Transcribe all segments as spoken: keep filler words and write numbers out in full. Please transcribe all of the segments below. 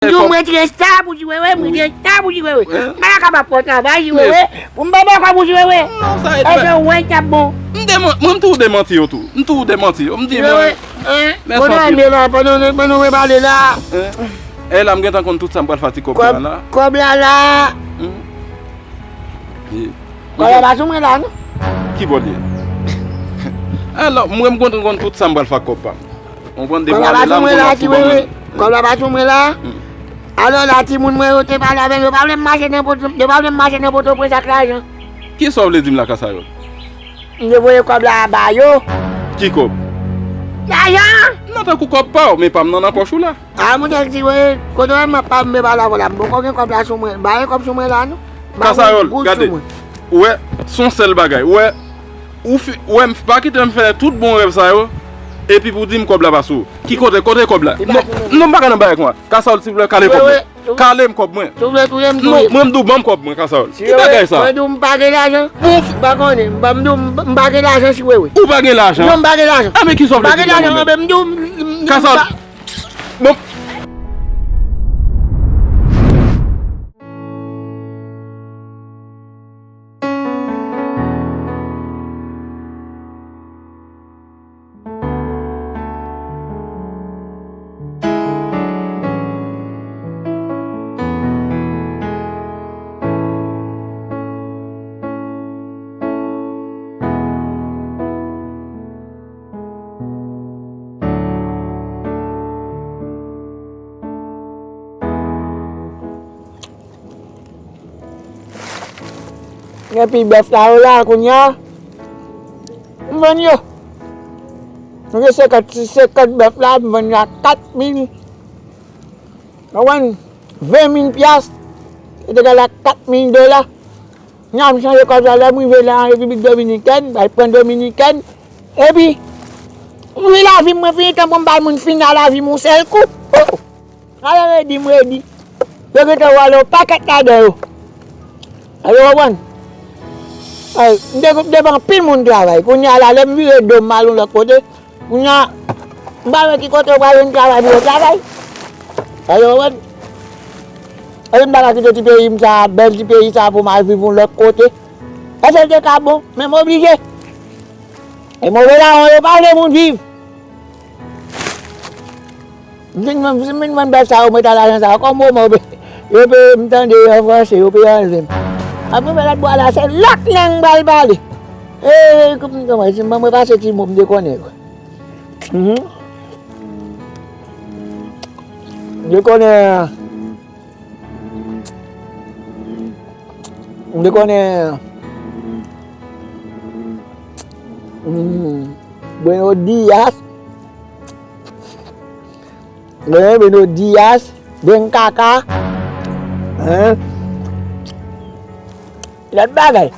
Di w m retire sa pou Ti Wewe, m retire sa pou Ti Wewe. M pa ka kapab pran travay Ti Wewe. Pou m pa ba kòb pou Ti Wewe. Non, sa e... Èske w wè t ap bon? M deman-, mwen, m tou demanti yo tou. M tou demanti yo. M di, mwen, men kote santi. Pandan, pandan nou repale la. E la, m gentan konn tout sa m pral fè ak ti kòb la la. Kòb la la. Kòb la pa sou mwen la, non? Ki bò l ye? Alò, mwen, m konn, konn tout sa m pral fè ak kòb pa m. Ou konprann, depi ale la, m konn ap tou ban mwen. Kòb la pa sou mwen la. Alò la, timoun mwen yo te pale avè m, yo pa vle m mache nan Pòto-, yo pa vle m mache nan Pòtoprens ak lajan. Kisa w vle di m la, Kasayòl? M te voye kòb la ba yo. Ki kòb? Lajan! Nan tankou kòb pa w, men pa m nan nan pòch ou la. A, monchè, Ti Wewe, kote w wè m ap pale avè w la, m poko gen kòb la sou mwen. Ba yo kòb sou mwen la, non. Kasayòl, gade. Ou wè, se yon sèl bagay. Ou wè, ou fi-, ou wè, m pa kite m fè tout bon rèv sa yo, epi pou di m kòb la pa sou ou. Ki kote, kote kòb la? Non, non, m pa ka nan bagay konsa. Kasayòl, silvouplè, kale kòb mwen. Kale m kòb mwen. Si w vle touye m, touye m. Non, mwen, m di w ban m kòb mwen, Kasayòl. Ki bagay sa? Mwen di w m pa gen lajan. Ou pa gen lajan, Ti Wewe. Ou pa gen lajan? Non, m pa gen lajan. A, men kisa w vle di m la, mwen menm? M pa gen lajan, men m di w m, m, m, Kasayòl. Bon. Epi bèf la yo la kounye a, m vann yo. Nou gen senkant, senkant bèf la, m vann yo a kat mil. Ou konprann? Ven mil pyas, se te egal a kat mil dola. Kounye a m chanje kòb sa, lè m rive la an Repiblik Dominikèn, m al pran Dominikèn. Epi, m viv lavi m, mwen fini tan pou m bay moun fin a lavi m yon sèl kou. Oh! Alò redi, m redi. Yo gentan wale yon pakèt ladan yo. Alò, w konprann? Ay, m te, m te ban anpil moun travay. Kounye a la, lè m vire do m al yon lòt kote, kounye a, m pa wè ki kote yo pral jwenn travay pou yo travay. Alò, w konprann? Epi m ta ka kite ti peyi m sa, bèl ti peyi sa pou m al viv yon lòt kote. Èske l te ka bon? Men m oblije. E move lawon yo pa vle moun viv. M fin vann, m fin vann bèf sa yo, mwen ta lajan sa yo. Kòm Roman, yo pe-, yo peye m tande an franse, yo peye anlve m. Apre fè lòt bwa la, se lòt lang m pral pale. E, kòm, kòman, si mwen, mwen pase ti mo, m dekonnen. Mhm. M dekonnen. M te konnen, mm, Buenos Dias. Mwen, Buenos Dias, Benkaka. Hein? Lòt bagay.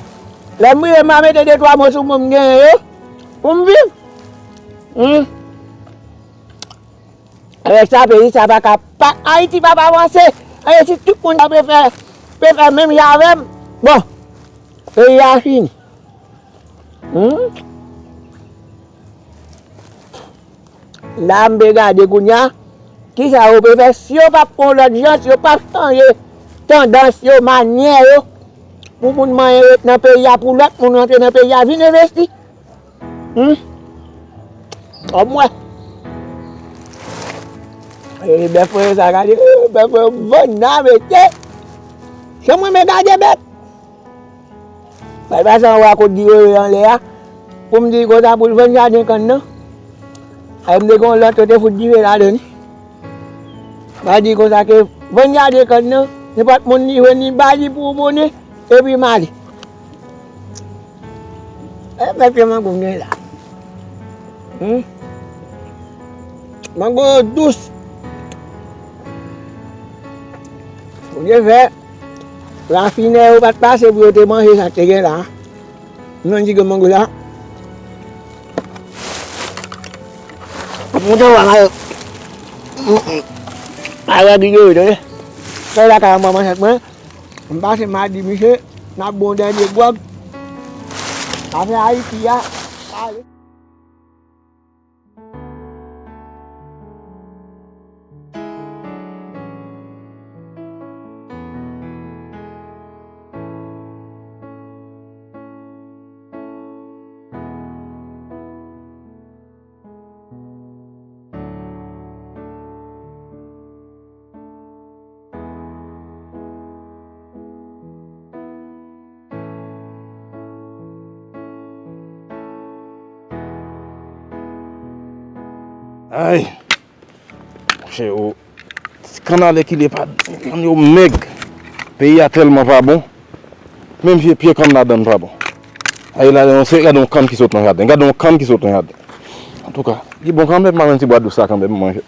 Lè m rive, m a mete de twa mo sou mo m genyen yo. Pou m viv. Hmm. Avèk sa, peyi sa pa ka, pa, Ayiti p ap avanse. Ayiti, tout moun ta pe fè, pe fè menm jan avè m. Bon, peyi a fini. Hmm? La, m pe gade kounye a, kisa yo pe fè. Si yo p ap pran lòt jan, si yo p ap chanje tandans yo, manyè yo, pou moun manyen ret nan peyi a, pou lòt moun rantre nan peyi a, vin envesti. Hmm? Kòm mwen. E, bèf mwen sa, gade, e, bèf mwen vann nan, mesye. Jan mwen renmen gade bèf. Bay pa sa, anwa kot di yo ye anlè a. Pou m di konsa pou l vann jaden kann nan. Ay, m te gen yon lòt, yo te fout dife ladan li. M a di konsa ke vann jaden kann nan, nenpòt moun li jwenn li, ba li pou monnen. Epi m ale. E, men pye mango m gen la. Hmm? Mango yo dous. Bondye fè, rafinè yo pa t pase pou yo te manje sa k te gen la. M nan ti grenn mango la. Monte w a mayo. Mayo a bidon yo, tande. Sa la ka manman chat mwen. M pase m a di misye, n ap bon dènye gwòg. Afè Ayiti a, ale. Ay! Monchè, o, ti kann alèkile pa, kann yo mèg. Peyi a tèlman pa bon. Menm pye, pye kann ladann pa bon. Ay, ladan, se, gade yon kann ki sot nan jaden. Gade yon kann ki sot nan jaden. Antouka, li bon kanmenm, m a pran ti bwa dous la kanmenm, manje.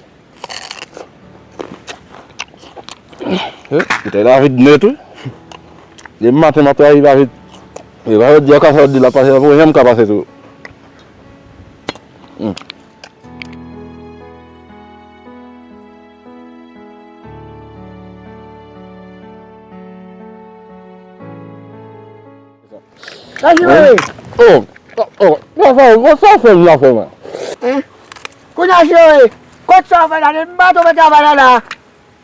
Eh, boutèy la vid nèt, wi. Depi maten, m ap travay, li pa vid. Li pa vid, di a ka sa di la pase, la, pou janm ka pase tou. Hmm. Sa ki mare? Oh, oh, oh, sa fè m la fè mwen. Hein? Kounye a, Joe, kot sa w fè la? Depi maten w fè travay la la.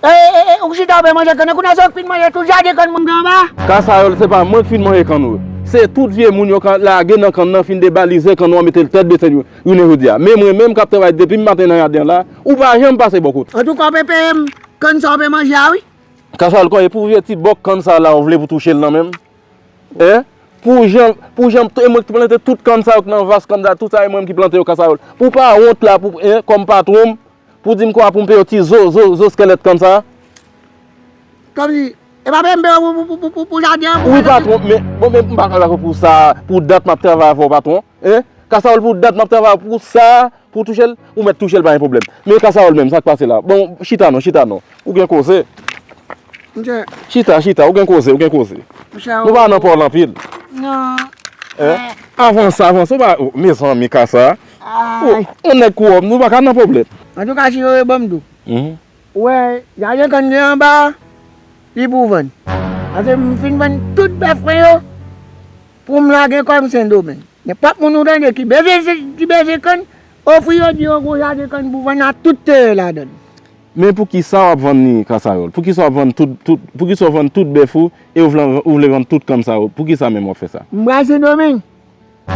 E, e, e, ou chita w ap manje kann nan. Kounye a, se w k fin manje tout jaden kann moun gen anba? Kasayòl, se pa mwen k fin manje kann ou. Se tout vye moun yo ka lage nan kann nan fin debalize kann ou an, mete l tèt bese yo, jounen jodi a. Men mwen menm k ap travay depi maten nan jaden an la, ou pa janm pase bò kote. Antouka, w pe peye m kann sa w pe manje a, wi. Kasayòl, kòye pou vye ti bòk kann sa la, ou vle pou touche l nan men m? Hein? Pou jan, pou jan, e mwen ki plante tout kann sa yo k nan vas kann sa, tout sa e mwen ki plante yo, Kasayòl. Pou pa wont la, pou, hein, kòm patwon m, pou di m kwa pou m peye w ti zo, zo, zo skèlèt kann sa? Kòmsi, e pa peye m peye w pou, pou, pou, pou, pou jaden an, pou... Wi, patwon, men, bon, men m pa ka dakò pou sa, pou dat m ap travay avè w, patwon. Hein? Kasayòl, pou dat m ap travay pou sa, pou touche l, ou mèt touche l, pa gen pwoblèm. Men Kasayòl menm, sa k pase la? Bon, chita non, chita non. Ou gen koze. Monchè. Chita, chita, ou gen koze, ou gen koze. Monchè, nou pa nan pòl anpil. Non. Hein? Avanse, avanse, ou pa, oh, mezanmi, Kasa. Ay. Oh, on nèg kou wòm, nou pa ka nan pwoblèm. Antouka, si yo ban m di w. Mhm. Ou wè, jaden kann gen anba a, li pou vann. Paske m fin vann tout bèf mwen yo pou m lage kò m Sendomeng. Nenpòt moun ou tande ki bezwen, ki bezwen kann, ofri yo, di yo gon jaden kann pou vann ak tout teren ladan l. Men poukisa w ap vann li, Kasayòl? Poukisa w ap vann tout, tout, poukisa w vann tout bèf ou e ou vle, ou vle vann tout kann sa yo? Poukisa menm w ap fè sa? M pral Sendomeng.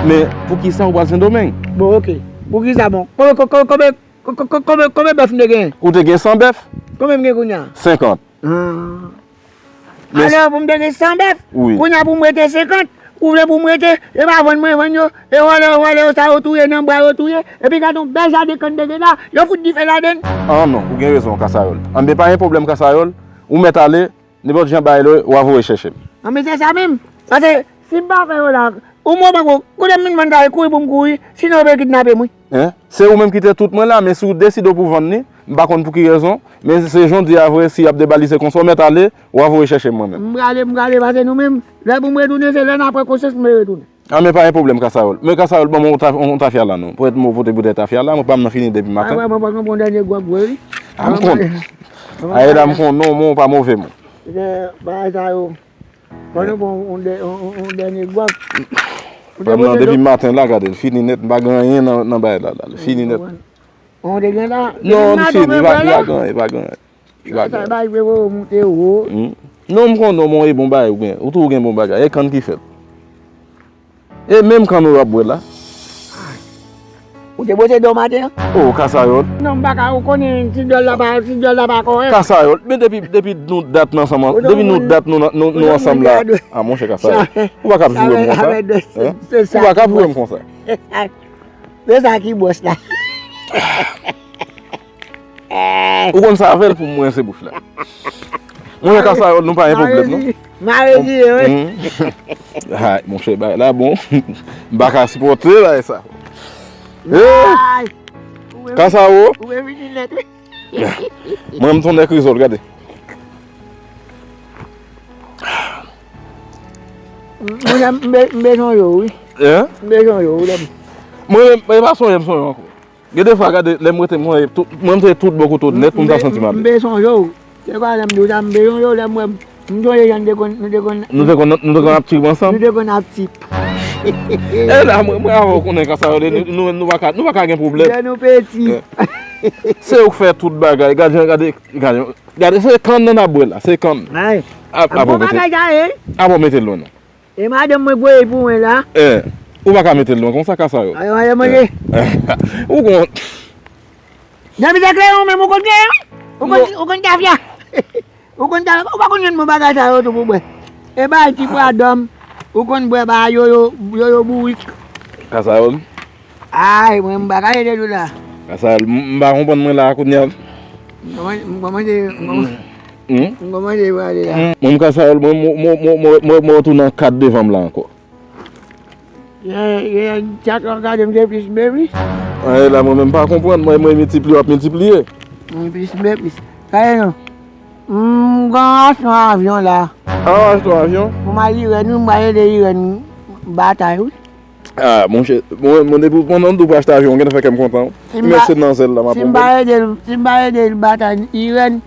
Men poukisa w pral Sendomeng? Bon, oke. Poukisa, bon? Konbyen, konbyen, konbyen, konbyen, konbyen, konbyen bèf m te genyen? Ou te gen san bèf? Konbyen m gen kounye a? Senkant. Ah. Men alò, pou m te gen san bèf, wi, kounye a pou m rete senkant, ou vle pou m rete, e pa vann mwen vann yo, e vòlè, vòlè yo sa yo touye, nan bwa yo touye, epi gade yon bèl jaden kann te gen la, yo fout dife ladan l. Ah non, ou gen rezon, Kasayòl. Anben, pa gen pwoblèm, Kasayòl, ou mèt ale, nenpòt jan bagay la, w a voye chèche m. Anben, se sa menm. Paske si m pa fè yo la, ou mwen pako, kote m vin vann sa, e kouri pou m kouri, sinon yo pe kidnape m, wi. Hein? Se ou menm ki te tout mwen la, men si w deside w pou vann li, m pa konn pou ki rezon, men se jan w di a vre, si y ap debalize konsa, w mèt ale, w a voye chèche m mwen menm. M prale, m prale, paske nou menm, lè pou m retounen, se lè n ap pran konsyans m retounen. Ah, men pa gen pwoblèm, Kasayòl. Men Kasayòl, ban mwen yon ta-, yon tafya la non. Pou èt mwen pote boutèy tafya la, mwen pa m nan fini depi maten. Ah, mwen, mwen pran yon bon dènye gwòg vre, wi. Ah, m konn. Ayè la, m konn non, men w pa move, mwen. Se bagay sa yo. Ban nou pran yon dè-, yon, yon, yon dènye gwòg. Frè m nan, depi maten la, gade, l fini nèt, m pa gen anyen nan, nan bagay la, la. L fini nèt. On te gen la. Non, li fini, li pa, li pa gen anyen, li pa gen anyen. Li pa gen anyen. Sa bay vre, vre, moute wo. Hmm. Non, m konn non, men e bon bagay ou gen. Ou tou ou gen bon bagay. E kann ki fèt. E menm kann ou ap bwè la. Ou te pote dòm maten an? Oh, Kasayòl. Non, m pa ka, ou konnen ti dyòl la pa, ti dyòl la pa kòrèk. Kasayòl, men depi, depi nou dat nou ansanm, depi nou dat nou, nou, nou ansanm la. Ah, monchè Kasayòl. Ou pa ka ap joure m konsa. Hein? Ou pa ka ap joure m konsa. Se sa ki bwòs la. Ou konn sa avè l pou m rense bouch la. Monchè Kasayòl, nou pa gen pwoblèm, non. Mare di, mare di, wi. Ay, monchè, bagay la bon. M pa ka sipòte bagay sa. Eh! Kasawo. Ou revini nèt, wi. Mwen, m tonè krizòl, gade. Mwen, m be-, m bezwen yo, wi. Hein? M bezwen yo, wi, lè m... Mwen, mwen pa sonje m sonje ankò. Gen de fwa, gade, lè m rete, mwen, tout, mwen, m te tout bò kote w nèt pou m ta santi m ale. M pe sonje w. Se kwa lè m di w sa, m pe sonje w, lè m wè m, m sonje jan nou te konn, nou te konn, nou te konn, nou te konn ap trip ansanm. Nou te konn ap trip. E la, mwen, mwen avè w konnen Kasayòl, nou, nou, nou pa ka, nou pa ka gen pwoblèm. Lè nou peti. Se ou k fè tout bagay. Gade, gade, gade, gade, se kann nan n ap bwè la, se kann. Ay. Ap, ap bon bagay sa ye. Ap mete l lwen non. E madanm mwen voye pou mwen la. Eh, ou pa ka mete l lwen konsa, Kasayòl. Ay, ay, manje. Eh. Ou konn. Nan mizè kreyon menm, ou konn kreyon? Ou konn, ou konn tafya? Ou konn tafya? Ou pa konn jwenn bon bagay sa yo tou pou bwè? E bay ti bwa dòm. Ou konn bwè ba yoyo, yoyo bourik. Kasayòl. Ay, mwen, m pa ka rete tou la. Kasayòl, m m pa konprann mwen la kounye a. M kòmanse, m kòmanse, m kòmanse, hmm? M kòmanse prale la. Mwen, Kasayòl, mwen, mwen, mwen tounen an kat devan m la ankò. Ye, ye, chat w ap gade m se plis bebis. An, e la, mwen menm m pa konprann. Mwen, mwen miltipliye, w ap miltipliye. Mwen plis bebis. Sa ye non. M gen yon achte yon avyon la. A, w achte yon avyon? Pou m al Irèn, wi, m pral ede Irèn batay, wi. A, monchè, mwen, mwen depi w pandan m di w pou achte avyon, w gentan fè kè m kontan, wi. Mèsi manzèl la, m ap si m pa ede l, si m pa ede l batay Irèn,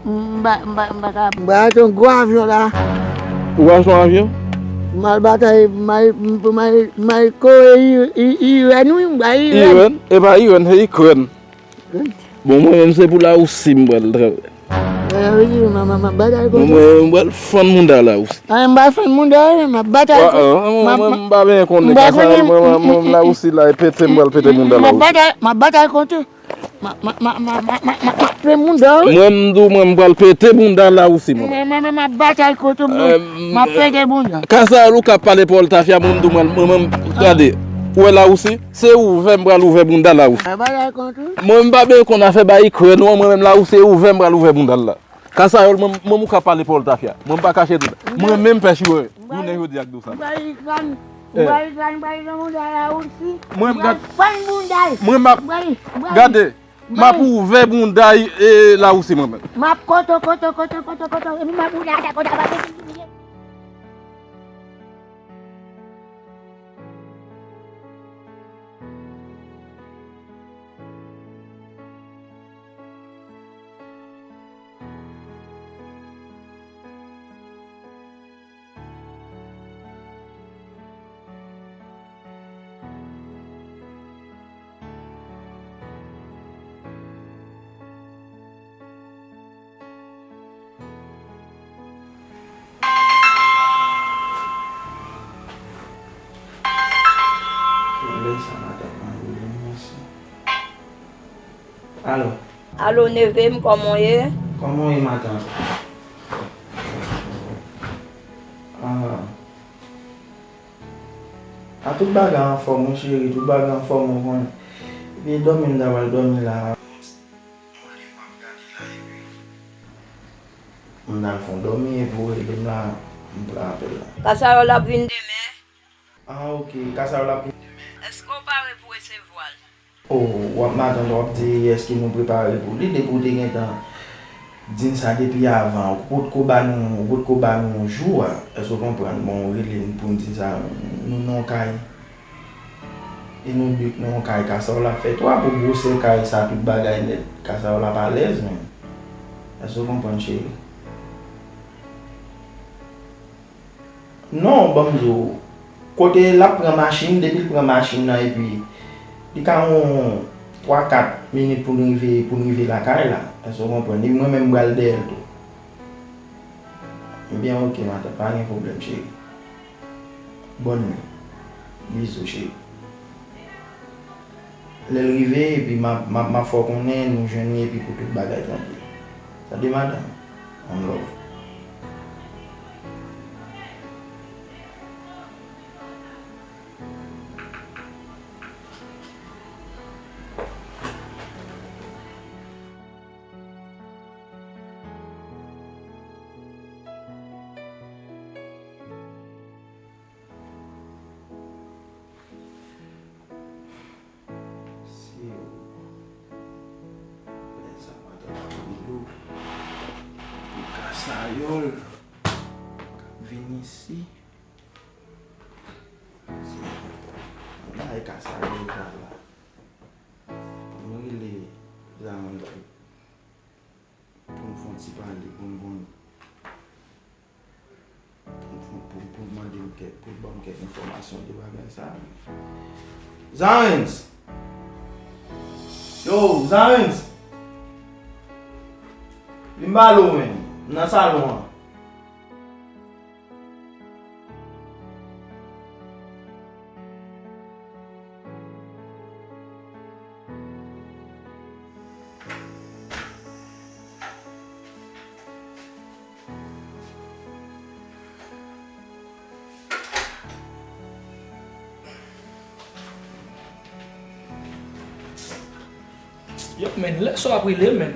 m pa, m pa, m pa ka. M pral achte yon gwo avyon la. Ou pral achte yon avyon? M al batay, m al, m al, m al kore I-, I-, Irèn, wi, m pral Irèn. Irèn? E pa Irèn, se Ikrèn. Bon, mwen menm se pou Lawousi m pral travay. Mwen menm m pral fann mounda Lawousi. Mwen, mwen, mwen, m pa benyen konnen Kasayòl, mwen, mwen, mwen, Lawousi la, e pete m pral pete mounda Lawousi. M ap batay kont ou. M ap pete mounda ou. Mwen, m di w, mwen, m pral pete mounda Lawousi, mwen. Mwen, mwen, mwen, m ap batay kont ou, m ap pete mounda. Kasayòl, ou ka pale pawòl tafya, mwen, m di w, mwen, mwen, mwen, gade. Ou wè Lawousi? Se ouvè m pral ouvè bounda Lawousi. Mwen, m pa byen konn afè bay Ikrèn ou an, mwen menm Lawousi, se ouvè m pral ouvè bounda l la. Kasayòl, mwen, mwen, ou ka pale pawòl tafya. Mwen, m pa kache tout. Mwen menm pè chiwè. Jounen jodi ak do sa. Mwen, m pral fann bounda Lawousi. Mwen, m pral fann bounda l. Mwen, m ap, gade, m ap ouvè bounda, e, Lawousi mwen menm. M ap koto, koto, koto, koto, koto. Epi m ap bounda atè koto. Alo. Alo, neve m, kòman w ye? Kòman w ye, matant? Ah. A, tout bagay anfòm, wi, cheri, tout bagay anfòm, ou konnen. Epi dòmi, m ta pral dòmi la. M t al fè yon dòmi, epi w rele m la, m pran apèl la. Kasayòl ap vin demen. Ah, ok, Kasayòl ap vin demen. Èske w pare pou resevwa l? Oh, w ap matant, w ap di èske nou prepare pou li, depi w te gentan di n sa depi avan, ou potko ba nou, ou potko ba nou jou a, èske w konprann? Bon, ou rele n pou n di sa, nou nan yon kay. E nou de k nan yon kay, Kasayòl ap fè twa pou gwosè kay sa, tout bagay nèt, Kasayòl ap alèz menm. Èske w konprann, cheri? Non, ban m di w, kote l ap pran machin, depi l pran machin nan, epi li ka yon twa, kat minit pou n rive, pou n rive lakay la. Èske w konprann? Epi mwen menm, m pral dèyè l tou. Ebyen, oke, matant, pa gen pwoblèm, cheri. Bòn nwi. Bizou, cheri. Lè l rive, epi m ap, m ap, m ap fè w konnen, nou jwenn li, epi pou tout bagay trankil. Tande, madanm? One love. Si w lè sa matant ap rele w pou Kasayòl k ap vin isi. Se yon bagay Kasayòl pral la. Pou nou rele Zayon pou pou n fè yon ti pale, pou n konn, pou, pou, pou, pou l mande m kèk, pou l ban m kèk enfòmasyon de bagay sa a. Zarens! Yo, Zarens! Vin pale w, menn. M nan salon an. Yo, men, lè sa w ap rele, men.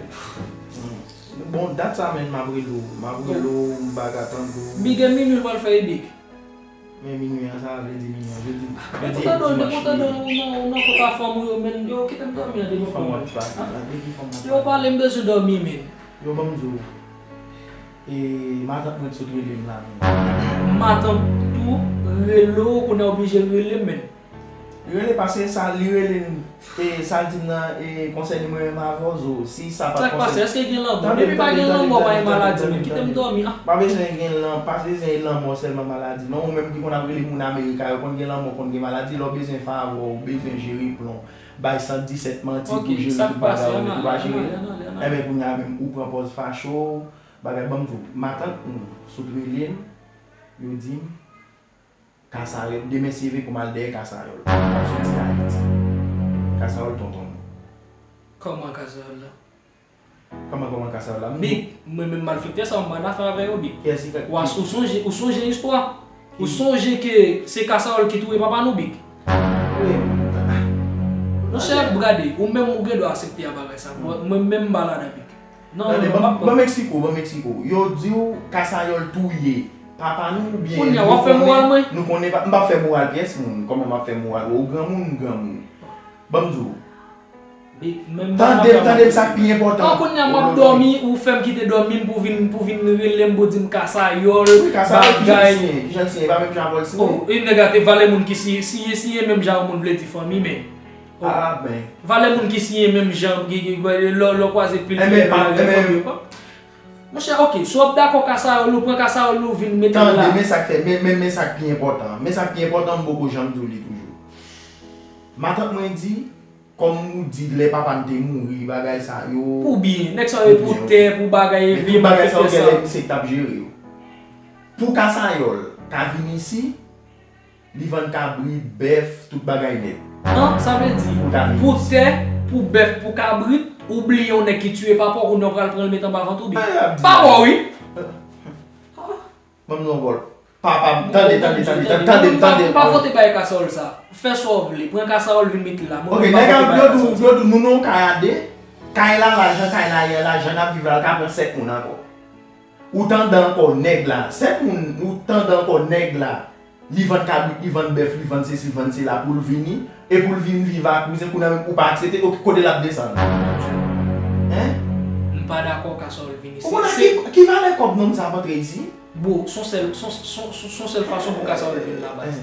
Bon, dat sa, men, m ap rele w. M ap rele w, m pa ka tande w. Big e minui l pral fè e Big. Men minui an, sa vle di minui an, jodi, jodi e dimanch. Depi w tande w nan, nan kòk a fanm ou yo, men, yo kite m dòmi an depi w fanm w ap pale. Depi fanm w ap pale. Yo pale, m bezwen dòmi, men. Yo, ban m di w. E, matant mwen t sot rele m la, men. Matant ou rele w, kounye a oblije rele m, men. Li rele pase sa, li rele m, e, sa l di m nan, e, konsène mwen menm avè w, Zo, si sa pa t konsène. Sa k pase? Èske gen lanmò? Depi pa gen lanmò, pa gen maladi, men kite m dòmi, ah. Pa bezwen gen lan-, pa bezwen lanmò sèlman maladi. Non, ou menm ki konn ap rele moun Amerika, yo konn gen lanmò, konn gen maladi, lè w bezwen favè, ou bezwen jere plon, bay san disèt manti pou jere tout bagay, ou pa jere. Enben, kounye a menm, ou pran pòz fache w, bagay, ban m di w, matant mwen sot rele m, yo di m, Kasayòl, demen si Dye vle pou m al dèyè Kasayòl. M ap soti Ayiti. Kasayòl tonton mwen. Kòman Kasayòl la? Kòman, kòman Kasayòl la? Big, mwen menm malfektè sa, m pa nan afè avè yo, Big. Kiyès ki ka, ou sonje, ou sonje istwa? Ou sonje ke se Kasayòl ki touye papa nou, Big? Wi. Monchè, gade, ou menm ou gen dwa aksepte a bagay sa. Mwen, mwen menm m pa ladan, Big. Non, tande, non, ban m, ban m eksplike w, ban m eksplike w. Yo di w Kasayòl touye papa nou oubyen nou konnen, nou konnen pa, m p ap fè moral pyès moun. Kòman m ap fè moral? Ou granmoun, m granmoun. Ban m di w. Tande m, tande m, sa k pi enpòtan. An, kounye a m ap dòmi, ou fè m kite dòmi m pou vin, pou vin rele m pou di m Kasayòl, bagay. Wi, Kasayòl, kijan l siyen? Kijan l siyen? E pa menm jan avè w l siyen? Oh, e nèg la te valè moun ki siyen, siyen, siyen menm jan moun vle di fanmi, men. Ah, ben. Valè moun ki siyen menm jan, ki, ki, lè, lè w kwaze pil, enben, pa, enben, fanmi yo pa. Monchè, ok, si w ap dakò Kasayòl, ou pran Kasayòl, ou vin mete l la. Tande, men sa k fè, men, men, men sa k pi enpòtan. Men sa k pi enpòtan, m poko janm di w li toujou. Matant mwen di, kòm ou di, lè papa m te mouri, bagay sa yo. Pou byen, nèg sa yo pou tè, pou bagay, vye bagay sa yo, gen lè misye k t ap jere yo. Pou Kasayòl ka vin isi, Li vann kabrit, bèf, tout bagay nèt. An, sa vle di, pou tè, pou bèf, pou kabrit, ou bliye yon nèg ki tiye papa w, kounye a w pral pran l met anba vant ou, Big. Papa w, wi. Ban m yon gòl. Papa m, tande, tande, tande, tande, tande, tande. Pa vote bay Kasayòl sa. Fè sa w vle. Pran Kasayòl vin met la. Ok, nèg a, yo di w, yo di w, nou nan yon kay a de. Kay la, la, jan kay la ye a, la, jan n ap viv la, l ka pran sèt moun ankò. Ou tande ankò nèg la. Sèt moun, ou tande ankò nèg la. Li vann kabrit, li vann bèf, li vann sesi, li vann sela pou l vini. E pou l vin viv ak ou, se kounye a menm ou pa aksepte, ok, kote l ap desann? Hein? M pa dakò Kasayòl vini. Ou konnen ki, ki valè kòb nonm sa ap antre isi? Bro, se yon sèl, se yon, se yon, se yon sèl fason pou Kasayòl vin la, baz.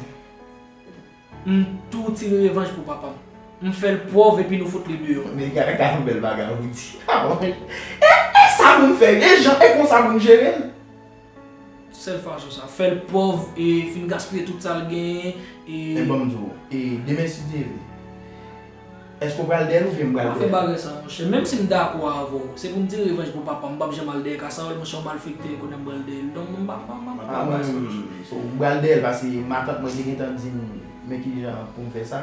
M tou tire revanj pou papa m. M fè l pòv epi nou fout li deyò. Men gade, gade yon bèl bagay ou di. Ah bon, men, e, e sa pou m fè, e jan, e konsa pou m jere l. Sèl fason sa, fè l pòv, e fin gaspiye tout sa l genyen, e. Men ban m di w, e demen si Dye vle. Èske w pral dèyè l oubyen m pral dèyè l? Pa fè bagay sa, monchè. Menm si m dakò avè w, se pou m tire revanj pou papa m. M p ap janm al dèyè Kasayòl, monchè, yon malfektè, kounye a m pral dèyè l. Donk, m pa, m pa, m pa, m pa fè bagay sa, monchè. So, m pral dèyè l, paske matant mwen te gentan di m, men kijan pou m fè sa.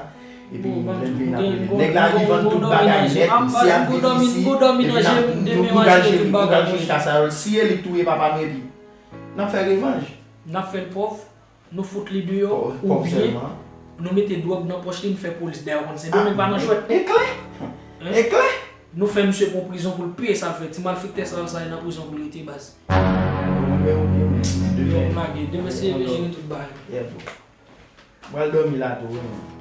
Epi, lè m vin apre l. Nèg la, li vann tout bagay nèt, misye ap vin isi, epi n ap, nou, nou pral jere, nou pral jere Kasayòl. Si e li k touye papa m, epi n ap fè revanj. N ap fè l pòv. Nou fout li deyò, oubyen nou mete dwòg nan pòch li, n fè polis dèyè konn se nou menm pa nan jwèt. E klè! E klè! Nou fè misye pran prizon pou l peye sa l fè. Ti malfektè sa yo, sa e nan prizon pou l rete, baz. Yo, m lage. Demen se Dye vle jere tout bagay. Mwen al dòmi la tou, wi, mwen.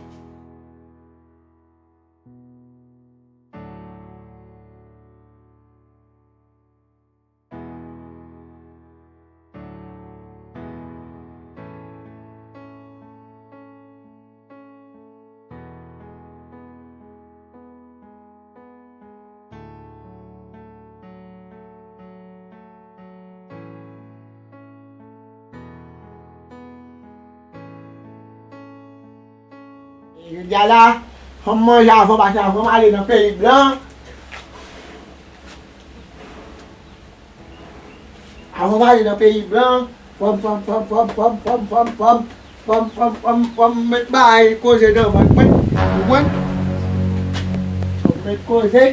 Jodi a la, fò m manje avan, paske avan m ale nan peyi blan. Avan m ale nan peyi blan, fò m, fò m, fò m met bagay koze nan vant mwen. Ou konprann? Fò m met koze.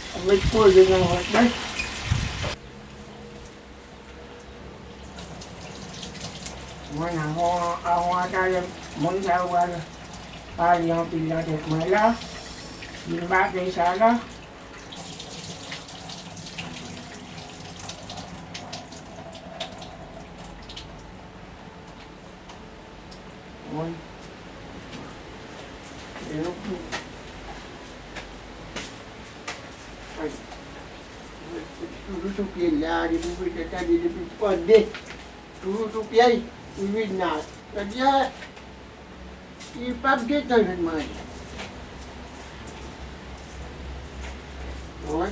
Fò m met koze nan vant mwen. Mwen, avan, avan atalè, moun sa yo pral, Pale anpil nan tèt mwen la. Vin maten sa la. Wi. E yo pou. Ay. Toujou sou pye la, depi w tande, depi w tande. Toujou sou pye, toujou vin la. Jodi a, li p ap gentan jwenn manje. Wi.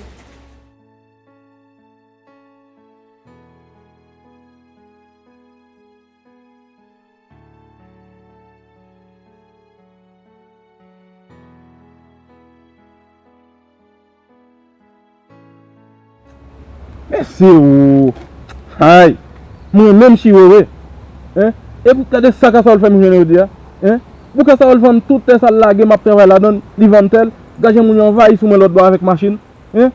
Mesye o! Hay! Mwen menm Chiwewe! Hein? Epi gade sa Kasawòl fè m jwenn jodi a! Hein? Pou Kasawòl vann tout tè sa l lage m ap travay ladan l, li vann tè l, gade jan moun yo anvayi sou mwen lòt bò avèk machin! Hein?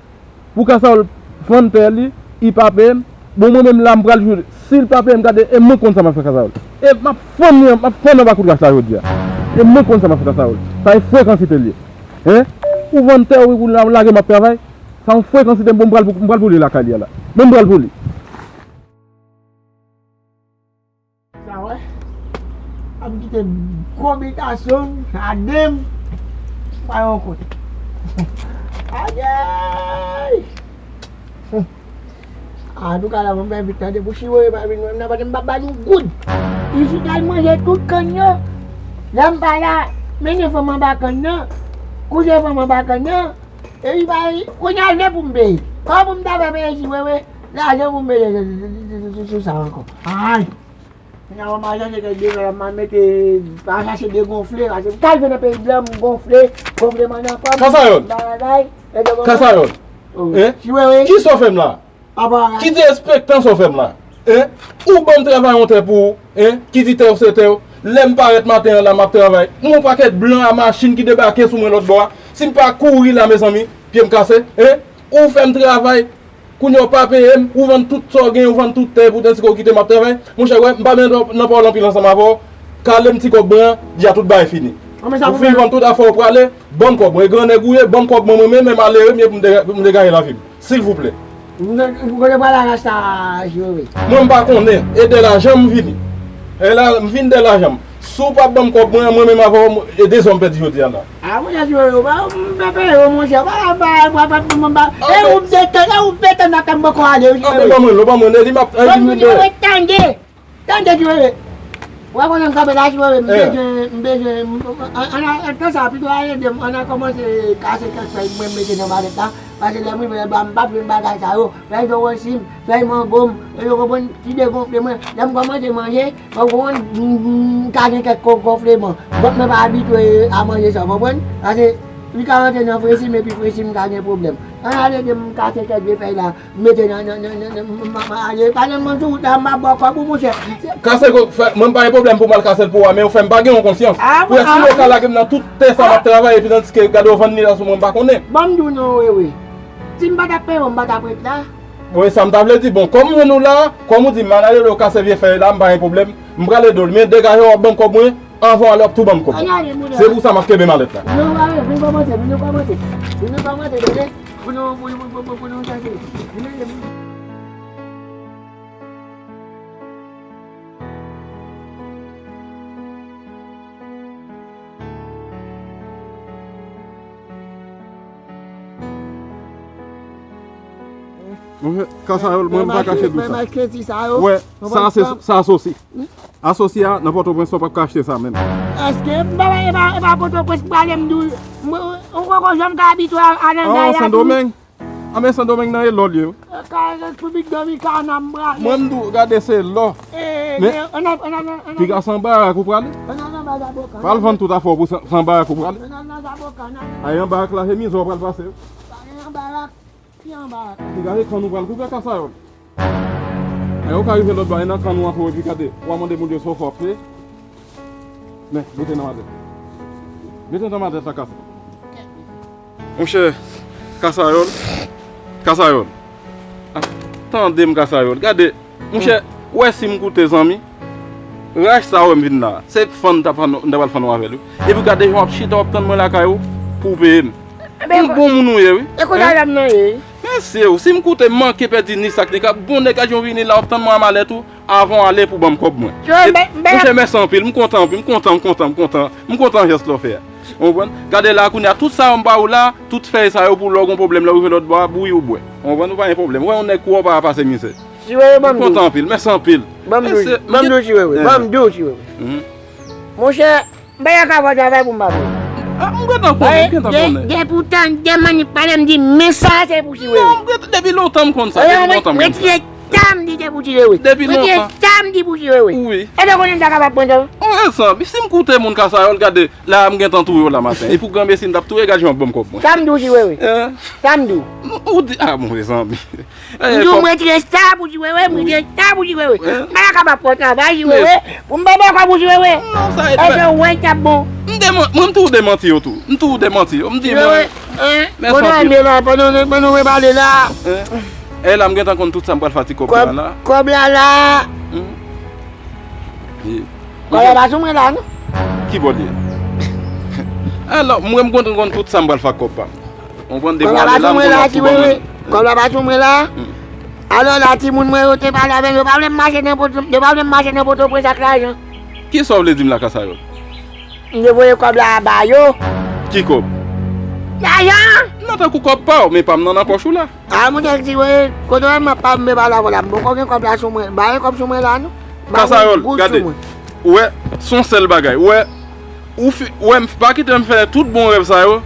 Pou Kasawòl vann tè li, li pa peye m. Bon, mwen menm la, m pral joure. Si l pa peye m, gade, e mwen k konn sa m ap fè Kasawòl. E m ap fann li, m ap fann anba kout rach la jodi a. E mwen k konn sa m ap fè Kasawòl. Sa e frekansite l ye. Hein? Ou vann tè w, ou la- lage m ap travay. Sa yon frekansite m, bon, m pral pou, m pral pou li lakay li a la. Bon, m pral pou li. Sa wè. Ap kite gwo bitasyon m, jaden m, pa yon kote. Ayayay! Antouka la, mwen fè vit tande pou Chiwewe pa vin wè m nan, paske m p ap ba l yon goud. Li sot al manje tout kann yo. Lè m pa la, mennen fanm anba kann nan, kouche fanm anba kann nan, epi pa, kounye a l vle pou m peye. Kòman pou m ta fè peye Chiwewe? Lajan pou m peye sou sa ankò. Ay! Kounye a, mwen pa chache kèk de, mwen mete, pa chache degonfle, paske m kalve nan peyi blan, m gonfle, gonfle mwen nan kò m, Kasayòl! Bagay, e de Kasayòl! Oh. Hein? Chiwewe! Kisa w fè m la? Apa? Ki derespektan sa w fè m la? Hein? Ou ban m travay yon tè pou ou, hein? Ki di tè w se tè w. Lè m parèt maten an la, m ap travay. M wè yon pakèt blan a machin ki debake sou mwen lòt bò a. Si m pa kouri la, mezanmi, pye m kase, hein? Ou fè m travay, kounye a w pa peye m, ou vann tout sa w genyen, ou vann tout tè, poutan si w kite m ap travay. Monchè, wè, m pa menm nan pale anpil ansanm avè w. Kale m ti kòb mwen an, di a tout bagay fini. Ou fin vann tout afè w prale, ban m kòb mwen. E gran nèg ou ye, ban m kòb mwen, mwen menm, men malere m ye pou m de-, pou m degaje lavi m. Silvouplè. Ou kote pral a rasta, Chiwewe? Mwen m pa konnen, e dè lajan m vini. E la, m vin dè lajan m. Si w pa ban m kòb mwen, mwen menm avè w, e de zòn m pèdi jodi a la. A, monchè, Chiwewe, ou pa, m pa peye w, monchè. Pa, pa, pa, pa, pa, pa, e ou detan, e ou detan nan kè m poko ale, Chiwewe. Anben, ban mwen l, ban mwen l, li m ap, e, li m ap tande. Tande, Chiwewe. Ou pa konnen m kanpe la, Chiwewe, m bezwen, m bezwen, an, an, an, tan sa, pito al ede m, an, an kòmanse kase kèk fèy mwen mete nan malèt la, paske lè m rive lè ba m p ap jwenn bagay sa yo, fèy zowo sim, fèy mango m, e yo konprann, ti degonfle mwen, lè m kòmanse manje, ou konprann, m, m, m ka gen kèk ko-, gonfleman, vant mwen pa abitye a manje sa, ou konprann, paske li ka rantre nan fresim epi fresim ka gen pwoblèm. An, al ede m kase kèk vye fèy la. Mete nan, nan, nan, nan, nan, m, m, m, ale, pa nan mwen sou wout la, m ap ba w kòb ou, monchè. Kase ko-, fè, mwen m pa gen pwoblèm pou m al kase l pou ou a, men ou fè m pa gen yon konsyans. Pou si w ka lage m nan tout tè sa m ap travay, epi tandiske gade w vann li la sou mwen, m pa konnen. Ban m di w non, Wewe. Si m pa t ap peye w, m pa t ap ret la. Wi, sa m ta vle di, bon, kòm ou jwenn ou la, kòm ou di m al ale, ou kase vye fèy la, m pa gen pwoblèm. M prale ede w, men degaje w ap ban m kòb mwen, anvan w ale w ap tou ban m kòb mwen. Se pou sa m ap kenbe malèt la. Non, pa vre, vin kòmanse, vin kòmanse. Vin kòmanse, tande. Pou nou, pou nou, pou, pou, pou nou chèche. Vin ede m. Monchè, Kasayòl, mwen m pa kache di w sa. Wè, sa se, sa asosi. Asosi a, nan Pòtoprens, w p ap ka achte sa menm. Èske m pa, e pa, e pa Pòtoprens m prale m di w, m, ou poko janm ka abitye a, a nan gay la tou? Sendomeng. Anben Sendomeng nan e lò l ye wi. Ka Repiblik Dominikana m prale. Mwen m di w, gade se lò. Men, piga se nan barak ou prale. Pral vann tout afè w pou se, se nan barak ou prale. Ay, nan barak la, se mizè w pral pase wi. Ki anba a? Piga se kann ou pral koupe, Kasayòl. Ay, ou ka rive lòt bò, e nan kann ou ankò, epi gade, w a mande moun yo sa w fè w ap fè. Men, mete nan matèt. Mete nan matèt la, Kasa. Monchè, Kasayòl. Kasayòl. Ah, tande m, Kasayòl. Gade, monchè, ou wè si m koute zanmi. Rach sa wè m vin la, se fann m ta pral fann avè l wi. Epi gade jan w ap chita w ap tann mwen lakay ou pou w peye m. Yon bon moun ou ye wi. E kote lajan m nan ye? Mesye, si m koute manke pèdi ni sa k ni kòb, bon nèg a jan w vini la w ap tann mwen a malèt ou, avan w ale pou ban m kòb mwen. Monchè, mèsi anpil, m kontan anpil, m kontan, m kontan, m kontan, m kontan jès la w fè a. Ou konprann? Gade la kounye a, tout sa yo m ba ou la, tout fèy sa yo pou lè w gon pwoblèm lè w rive lòt bò a, bouyi ou bwè. Ou konprann? Ou pa gen pwoblèm. Ou wè yon nèg kou w pa pase mizè. Ti Wewe, ban m di w. M kontan anpil, mèsi anpil. Ban m di w, ban m di w, Ti Wewe, ban m di w, Ti Wewe. Monchè, m pa t ka fè travay pou m pa peye. Ah, m gentan konnen, m gentan konnen. Depi w tann de mannik pale m di men sa se pou Ti Wewe. Non, m gentan, depi lontan m konn sa, depi lontan m konn sa. Mwen tire tanm di se pou Ti Wewe. Depi lontan. Mwen tire tanm di pou Ti Wewe. Wi. E te konnen m ta kapab pran tanm. Ou rezon, si m koute moun Kasayòl, gade, la a m gentan touye w la maten. E pou granmesi m t ap touye, gade jan w ap ban m kòb mwen. Sa m di w, Ti Wewe? Sa m di w? Ou di, ah, move zanmi. M di w mwen tire sa pou Ti Wewe, mwen tire sa pou Ti Wewe. M pa ta kapab pran travay Ti Wewe pou m pa bay kòb pou Ti Wewe. Èske w wè l t ap bon? M deman-, mwen m tou demanti yo tou. M tou demanti yo. M di mwen. Mèsi anpil. Pandan nou, pandan nou repale la. E la m gentan konn tout sa m pral fè ak ti kòb la la. Kòb la la. Kòb la pa sou mwen la non. Ki bò l ye? Alò, mwen m konn konn tout sa m pral fè ak kòb pa m. Ou konprann depi w ale la m konn w ap tou ban mwen. Kòb la pa sou mwen la. Alò la timoun mwen yo te pale avè m, yo pa vle m mache nan Pòto, yo pa vle m mache nan Pòtoprens ak lajan. Kisa w vle di m la Kasayòl? M te voye kòb la ba yo. Ki kòb? Lajan. Non, tankou kòb pa w, men pa m nan nan pòch ou la. A monchè, Ti Wewe, kote w wè m ap pale avè w la, m poko gen kòb la sou mwen. M pa gen kòb sou mwen la non. Kasayòl, gade. Ou wè, se yon sèl bagay. Ou wè, ou fi, ou wè m pa kite m fè tout bon rèv sa yo,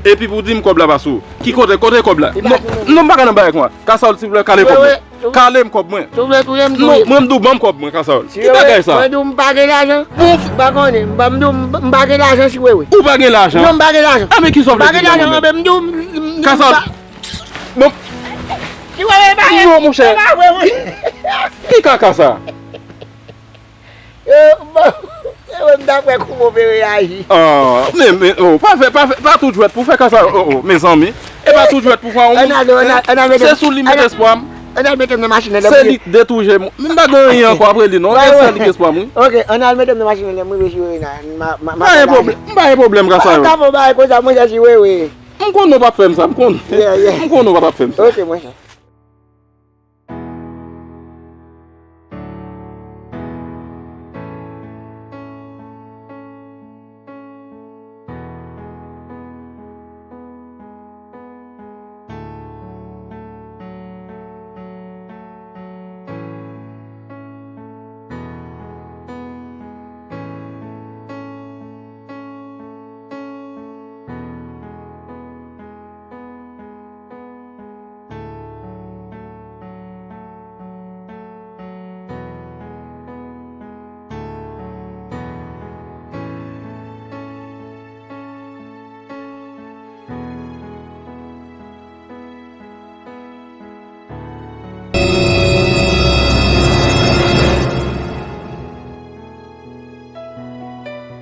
epi pou di m kòb la pa sou ou. Ki kote, kote kòb la? Non, non, m pa ka nan bagay konsa. Kasayòl, silvouplè, kale kòb mwen. Kale m kòb mwen. Si w vle touye m, touye m. Non, mwen m di w ban m kòb mwen, Kasayòl. Ki bagay sa? Mwen di w m pa gen lajan. Bon, m pa konnen, m pa, m di w m pa gen lajan, Ti Wewe. Ou pa gen lajan? Non, m pa gen lajan. A, men kisa w vle di m la, mwen menm? M pa gen lajan, m di w m, m, m, Kasayòl. Bon. Ti Wewe, e pa vre. Non, monchè. E pa vre, monchè. Ki kaka sa? Yo, bon, se mwen m ta kwè kouman w pe reyaji. Ah, men, men, oh, pa fè, pa fè, pa tou jwèt pou fè kasa, oh, oh, mezanmi. E pa tou jwèt pou fè yon moun. Se sou li m met espwa m. Ann al mete m nan machin nan. Se li k detouje m. M pa gen anyen ankò apre li non. E sèl li k espwa m wi. Ok, ann al mete m nan machin nan, lè m rive Ti Wewe nan, m a, m a, m a. Pa gen pwoblèm, m pa gen pwoblèm kasa yo. An ka fè yon bagay konsa, monchè, Ti Wewe. M konnen w p ap fè m sa, m konnen. M konnen w p ap fè m sa. Ok, monchè.